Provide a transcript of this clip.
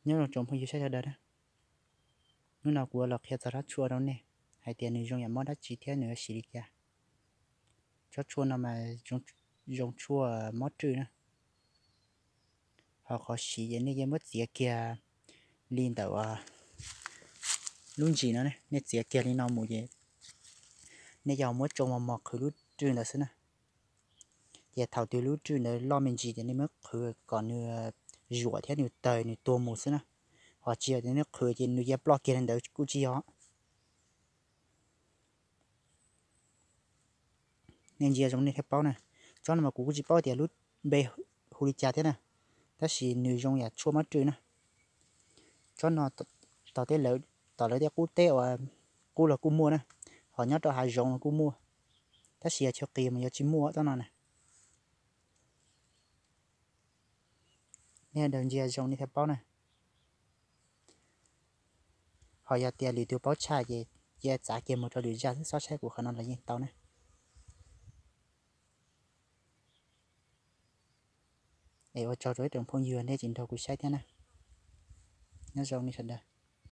Nyob zoo tsoom phooj ywg sawv daws na, hnub no kuv los qhia txog tsob tshuaj rau nej hais tias nws zoo yam mob dab tsi thiab nws yuav siv li cas. Tsob tshuaj no mas zoo tshuaj mob rwj na. Ho qhov siv ces nej yuav muab txiav kiag li ntawm lub ntsis no, nej txiav kiag li no mus ces nej yuav muab tsoo mos mos qhwv lub rwj ntawd xwb na. Ces thaum twg lub rwj ntawd loj me ntsis ces nej muab qhwv kom nws zuam thiab nws tawg nws tuag mus xwb na. Ho tsis yog tias nej qhwv ces nws yuav ploj kiag li ntawd kuj tsis yog. Nej ntsia zoo nej thiaj paub na. Tsob no mas kuv kuj tsis paub tias lub npe hu li cas thiab na, tab sis nws zoo yam tshuaj mob rwj na. Tsob no tom tej lawv, tom lawv tej qub teb uas qub los kuj muaj na, ho nyob rau hav zoov los kuj muaj, tab sis yog chaw qis mas yuav tsis muaj tsob no na. Nej sawv daws ntsia zoo nej thiaj paub na. Ho yog tias lwm tus paub tshaj ces cia txav kiag mus rau lwm zaj xwb, txhob saib kuv qhov no los yeej tau na. Es ua tsaug rau ib tsoom phooj ywg nej tseem nrog kuv saib thiab na. Nyob zoo nej sawv daws.